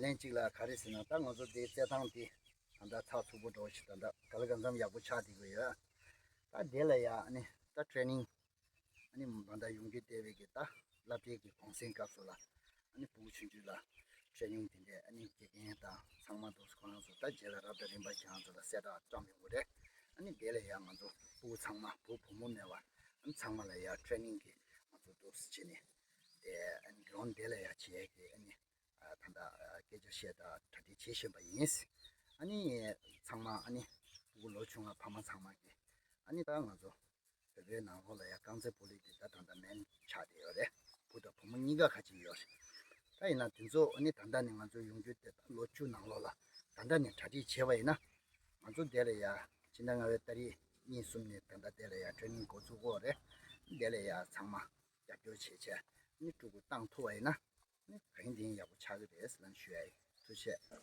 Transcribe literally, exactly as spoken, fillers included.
ལན་གཅིག་ལ་ག་རེ་ཟེར་ན། ད་ང་ཚོ་དེའི་རྩེད་ཐང་དེ་ད་ལྟ་ཚགས་ཚུད་པོ་འདྲ་བོ་ཞིག་ད་ལྟ་ག་ལ་གང་འཚམ་ཡག་པོ་ཆགས་བསྡད་ཀྱི་ཡོད། ད་དེ་ལ་ཡ་ཨ་ནི་ད་ཊེ་ནིང་ཨ་ནི་མ་ད་ཡོང་རྒྱུ་བསྡད་པའི་གི་ད་སློབ་གྲྭའི་གི་གུང་སེང་སྐབས་སུ་ལ་ཨ་ནི་ཕྲུ་གུ་ཆུང་ཆུང་ལ་ཊེ་ནིང་དེ་འདྲས་ཨ་ནི་དགེ་རྒན་དང་ཚང་མ་འདུག་སེ་ཁོ་རང་ཚོ་ད་རྗེས་ལ་རབ་དང་རིམ་པ་ཁྱེད་རང་ཚོ་ལ་གསལ་བསྒྲགས་བཀྲམ་ཡོང་གི་རེད། ཨ་ནི་དེ་ལ་ཡ་ང་ཚོ་ཕྲུ་གུ་ཚང་མ་བུ་བུ་མོ་མེད་པ་ཨ་ནི་ཚང་མ་ལ་ཡ་ཊེ་ནིང་གི་ང་ཚོ་འདུག་སེ་བྱས་ནས་དེ་ཨ་ནི་ལོན་དེ་ལ་ཡ་བྱེད་ཡ་གི་ཨ་ནི་ད་ལྟ་སྐད་ཆ་བཤད་དང་གྲ་སྒྲིག་བྱེད་བཞིན་པ་ཡིན། ཨ་ནི་ཚང་མ་ཨ་ནི་ཕྲུ་གུ་ལོ་ཆུང་བ་ཕ་མ་ཚང་མ་གི་ཨ་ནི་ད་ང་ཚོ་བོད་པའི་ནང་ལོགས་ལ་ཡ་རྐང་རྩེད་སྤོ་ལོ་དེ་ད་ད་ལྟ་མེན་ཆགས་བསྡད་ཡོད་རེད། བུ་དང་བུ་མོ་གཉིས་ཀ་ཁ་ཅིག་ཡོད་རེད། ད་ཡིན་ན་དེ་ཚོ་ཨ་ནི་ད་ལྟ་ནས་ང་ཚོ་ཡོང་རྒྱུ་དེ་ད་ལོ་བཅུ་ནང་ལོགས་ལ་ད་ལྟ་ནས་གྲ་སྒྲིག་བྱས་པ་ཡིན་ན་ང་ཚོ་དེ་ལ་ཡ་ཕྱི་ཟླ་ལྔ་པའི་ཏ་རིག་གཉིས་གསུམ་ནས་ད་ལྟ་དེ་ལ་ཡ་ཊེ་ནིང་འགོ་བཙུགས་ཀྱི་ཡོད་རེད། དེ་ལ་ཡ་ཚང་མ་རྒྱབ་སྐྱོར་བྱེད་བྱས་ཨ་ནི་ཕྲུ་གུ་བཏང་ཐུབ་པ་ཡིན་ན་ཨ་ནི་གང་ཡིན་དེ་ཡིན་ཡག་པོ་ཆགས་ཀྱི་རེད་ཟེར་ལབ་ཞུ་ཡ་ཡིན། ཐུགས་རྗེ་ཆེ།